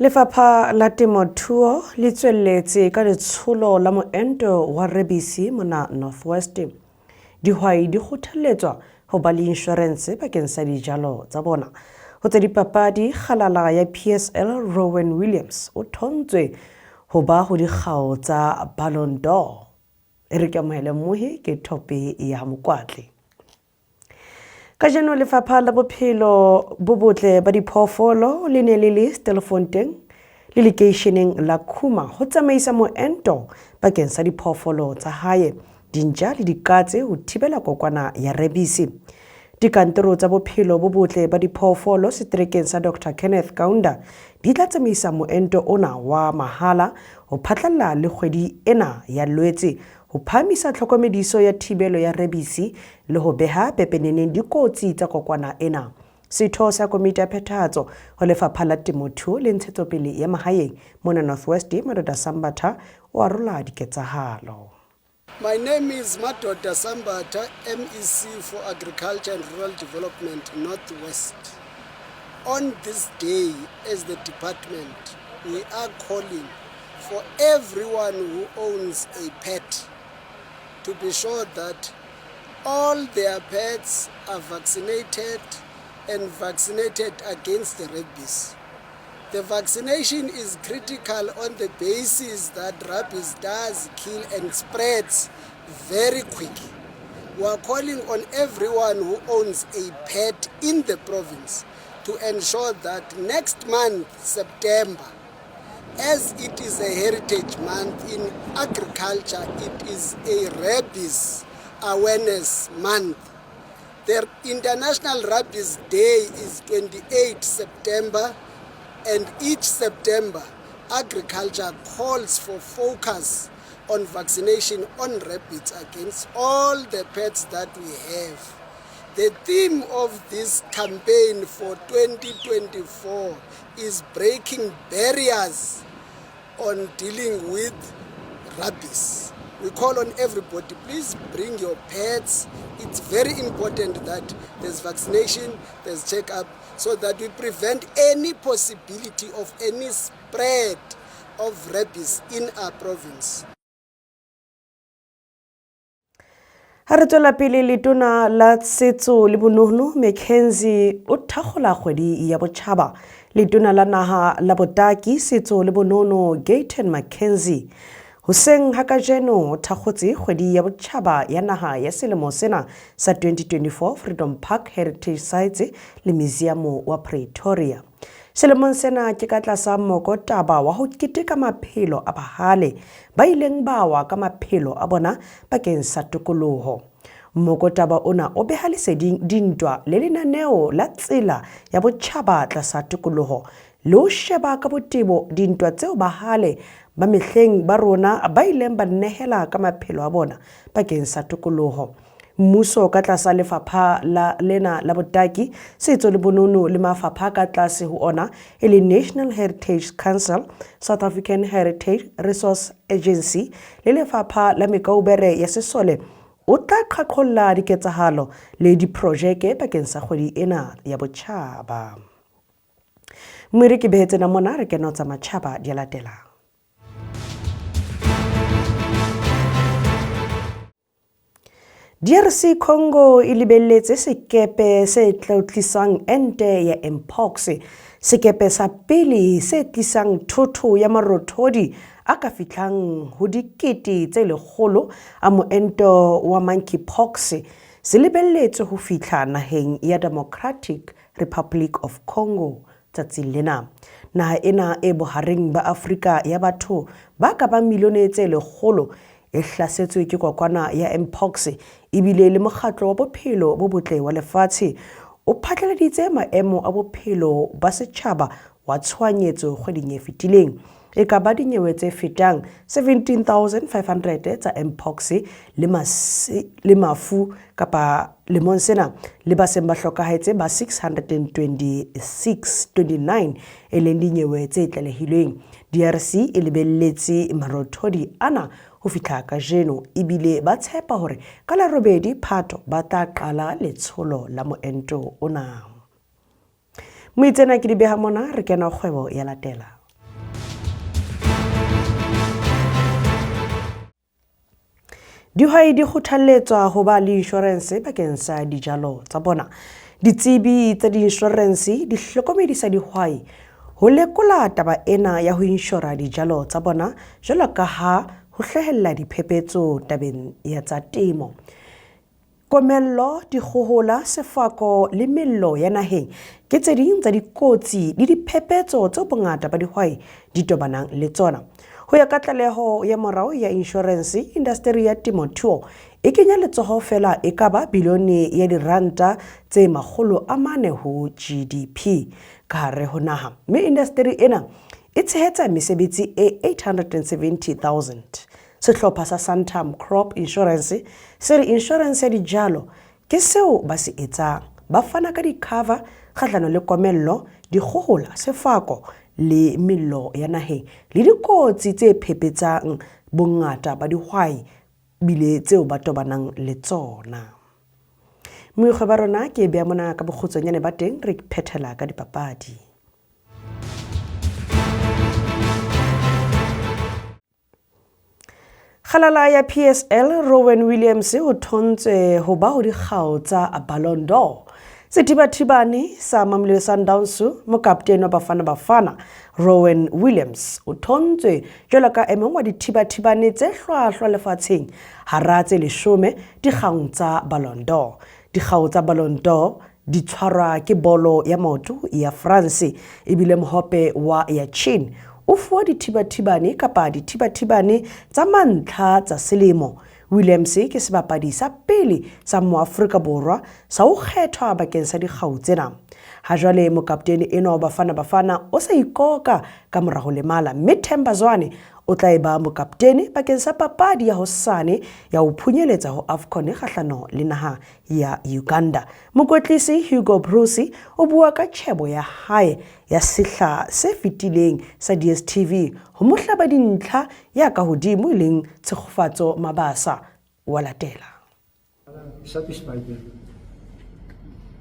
Lefapha la Temothuo le tswelletse ka letsholo la moento wa rebisi mona North West. Dihwai di kgothalletswa ho ba le inshorense bakeng sa dijalo tsa bona. Ho tsa dipapadi, kgalala ya PSL Rowan Williams o thontswe ho ba ho dikgao tsa Ballon d'Or. E re ke amohele mmohi ke Thope ya Mokwatle. Kajeno Lefapha la Bophelo bo Botle ba Diphoofolo le ne le le Stilfontein le lekeisheneng la Khuma ho tsamaisa moento bakeng sa diphoofolo tsa hae, dintja le dikatse ho thibela kokwana ya rebisi. Dikantoro tsa Bophelo bo Botle ba Diphoofolo seterekeng sa Doctor Kenneth Kaunda di tla tsamaisa moento ona wa mahala ho phatlalla le kgwedi ena ya Lwetse ho phahamisa tlhokomediso ya thibelo ya rebisi le ho beha pepeneneng dikotsi tsa kokwana ena. Setho sa komiti ya phethahatso ho Lefapha la Temothuo le Ntshetsopele ya Mahaeng mona North West, Madoda Sambatha, o arola diketsahalo. My name is Madoda Sambatha, MEC for Agriculture and Rural Development, North West. On this day, as the department, we are calling for everyone who owns a pet to be sure that all their pets are vaccinated and vaccinated against the rabies. The vaccination is critical on the basis that rabies does kill and spreads very quick. We are calling on everyone who owns a pet in the province to ensure that next month, September, as it is a heritage month in agriculture, it is a rabies awareness month. The International Rabies Day is 28 September, and each September, agriculture calls for focus on vaccination on rabbits against all the pets that we have. The theme of this campaign for 2024 is breaking barriers on dealing with rabies. We call on everybody, please bring your pets. It's very important that there's vaccination, there's checkup, so that we prevent any possibility of any spread of rabies in our province. Ha re tswela pele letona la setso le bonono Mackenzie o thakgola kgwedi ya botjhaba. Letona la naha la botaki, setso le bonono Gayton McKenzie hoseng ha kajeno o thakgotse kgwedi ya botjhaba ya naha ya selemo sena sa 2024 Freedom Park Heritage Sites le Museum wa Pretoria. Selemong sena ke ka tlasa moko taba wa ho keteka maphelo a bahale ba ileng ba wa ka maphelo a bona bakeng sa tokoloho. Moko taba ona o beha leseding dintwa le lenaneo la tsela ya botjhaba tlasa tokoloho le ho sheba ka botebo dintwa tseo bahale ba mehleng ba rona ba ileng ba nehela ka maphelo a bona bakeng sa tokoloho. Mmuso ka tlasa lefapha la lena la botaki, setso le bonono le mafapha ka tlase ho ona e leng National Heritage Council, South African Heritage Resource Agency le lefapha la mekaubere ya sesole o tla qhaqholla diketsahalo le diprojeke bakeng sa kgwedi ena ya botjhaba. Moiri ke behetse na mona re kena tsa matjhaba di a latelang. DRC Congo e lebelletse sekepe se tlo tlisang ente ya Mpox, sekepe sa pele se tlisang thotho ya marothodi a ka fihlang ho dikete tse lekgolo a moento wa monkeypox se lebelletswe ho fihla naheng ya Democratic Republic of Congo tsatsing lena. Naha ena e bohareng ba Afrika ya batho ba ka bang milione tse lekgolo e hlasetswe ke kokwana ya Mpox ebile le mokgatlo wa bophelo bo botle wa lefatshe o phatlaladitse maemo a bophelo ba setjhaba wa tshohanyetso kgweding e fetileng. E ka ba dinyewe tse fetang 17,500 tsa Mpox le, le mafu kapa lemong sena le ba seng ba hlokahetse ba 626 29 e leng dinyewe tse tlalehilweng. DRC e lebelletse marothodi ana ho fihla kajeno ebile ba tshepa hore ka la robedi Phato ba tla qala letsholo la moento ona. Moitsena ke di beha mona re kena kgwebo ya latela. Dihwai di kgothalletswa ho ba le inshorense bakeng sa dijalo tsa bona. Ditsebi tsa diinshorense di hlokomedisa dihwai ho lekola taba ena ya ho inshora dijalo tsa bona jwalo ka ha ho hlahella diphephetso tabeng ya tsa temo. Komello, dikgohola, sefako le mello ya naheng ke tse ding tsa dikotsi le diphephetso tseo bongata ba dihwai di tobanang le tsona. Ho ya ka tlaleho ya morao ya inshorense, indasteri ya temothuo e kenya letsoho feela e ka ba bilione ya diranta tse 400 ho GDP ka hare ho naha, mme indasteri ena e tshehetsa mesebetsi e 870,000. Sehlopha sa Santam Crop Insurance se re inshorense ya dijalo ke seo ba se etsang. Ba fana ka di-cover kgahlano le komello, dikgohola, sefako le mello ya naheng le dikotsi tse phepetsang bongata ba dihwai bile tseo ba tobanang le tsona. Moikgwe ba rona ke e beha mona ka bokgutswanyane ba teng re phethela ka dipapadi. Kgalala ya PSL Rowan Williams o thontswe ho ba ho dikgao tsa Ballon d'Or. Sethibathibane sa Mamelodi Sundowns mokaptene wa Bafana Bafana Rowan Williams o thontswe jwalo ka e mong wa dithibathibane tse hlwahlwa lefatsheng hara tse leshome dikgang tsa Ballon d'Or. Dikgao tsa Ballon d'Or di tshwarwa ke bolo ya maoto ya France ebile mohope wa ya Chin o fuwa dithibathibane kapa dithibathibane tsa mantlha tsa selemo. Williams ke sebapadi sa pele sa Moafrika Borwa sa ho kgethwa bakeng sa dikgau tsena. Ha jwale mokaptene enwa wa Bafana Bafana o sa ikoka ka mora ho lemala mme Themba Zwane o tla eba mokaptene bakeng sa papadi ya hosane ya ho phunyeletsa ho AFCON kgahlano le naha ya Uganda. Mokwetlisi Hugo Broos o bua ka tjhebo ya hae ya sehla se fetileng sa DStv ho mohlaba dintlha ya ka hodimo e leng Tshegofatso Mabasa wa latela. Satisfied them.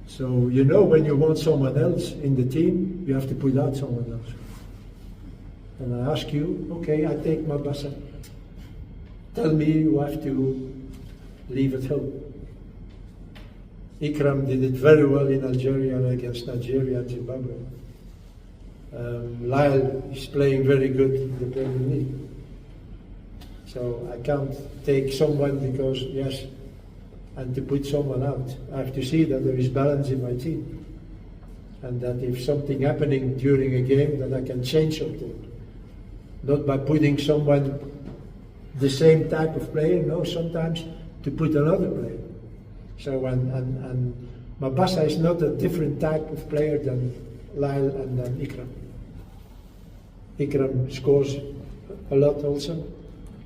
So you know when you want someone else in the team, you have to put out someone else. And I ask you, okay, I take Mabasa. Tell me you have to leave at home. Ikram did it very well in Algeria against Nigeria and Zimbabwe. Lyle is playing very good in the Premier League. So I can't take someone because, yes, and to put someone out. I have to see that there is balance in my team. And that if something happening during a game, that I can change something. Not by putting someone the same type of player, no, sometimes to put another player. So, and Mabasa is not a different type of player than Lyle and than Ikram. Ikram scores a lot also,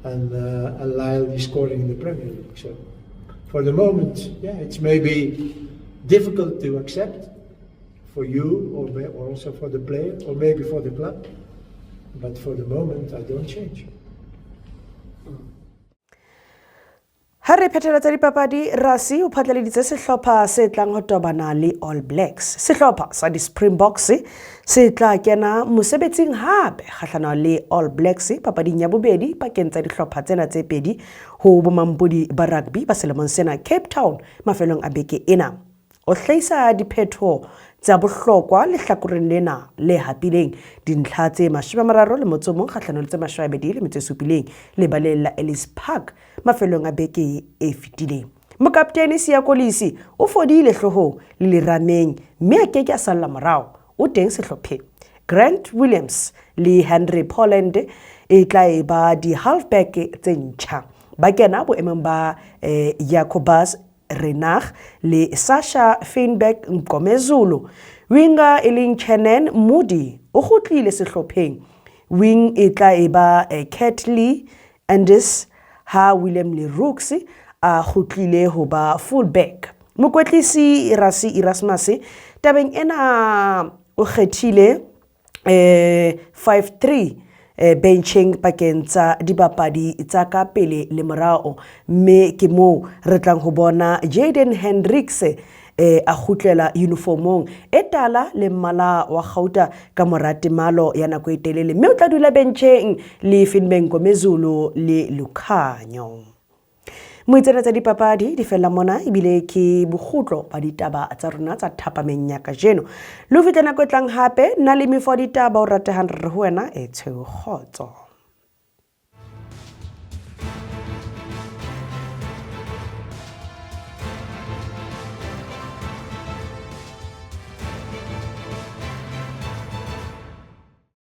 and Lyle is scoring in the Premier League. So, for the moment, yeah, it's maybe difficult to accept for you or also for the player or maybe for the club, but for the moment, I don't change. Ha re phethela tsa dipapadi, Rassie o phatlaladitse sehlopha se tlang ho tobana le All Blacks. Sehlopha sa di-Springboks se tla kena mosebetsing hape kgahlano le All Blacks papading ya bobedi pakeng tsa dihlopha tsena tse pedi ho bomampodi ba rugby ba selemong sena Cape Town mafelong a beke ena. O hlahisa diphetho tsa bohlokwa lehlakoreng lena le hapileng dintlha tse 31 kgahlano le tse 27 lebaleng la Ellis Park mafelong a beke e fetileng. Mokaptene Siya Kolisi o fodile hloohong le lerameng mme a keke a salla morao, o teng sehlopheng. Grant Williams le Henry Poland e tla e ba di-halfback tse ntjha. Ba kena boemong ba Jacobus Renach le Sasha Feinberg Mgomezulu. Winger e leng Canan Moodie o kgutlile sehlopheng. Wing e tla e ba Catley Andes ha William Leroux a kgutlile ho ba fullback. Mokwetlisi Rassie Erasmus tabeng ena o kgethile 5-3 bencheng pakeng tsa dibapadi tsa ka pele le morao, mme ke moo re tlang ho bona Jaden Hendricks a kgutlela uniformong e tala le mmala wa kgauta ka mora temalo ya nako e telele, mme o tla dula bencheng le Finbeng Mngomezulu le Lukhanyo. Moitsena tsa dipapadi di fella mona ebile ke bokgutlo ba ditaba tsa rona tsa thapameng ya kajeno. Le ho fihla nako e tlang hape, nna le mefo wa ditaba o ratehang re re ho wena e tshweu kgotso.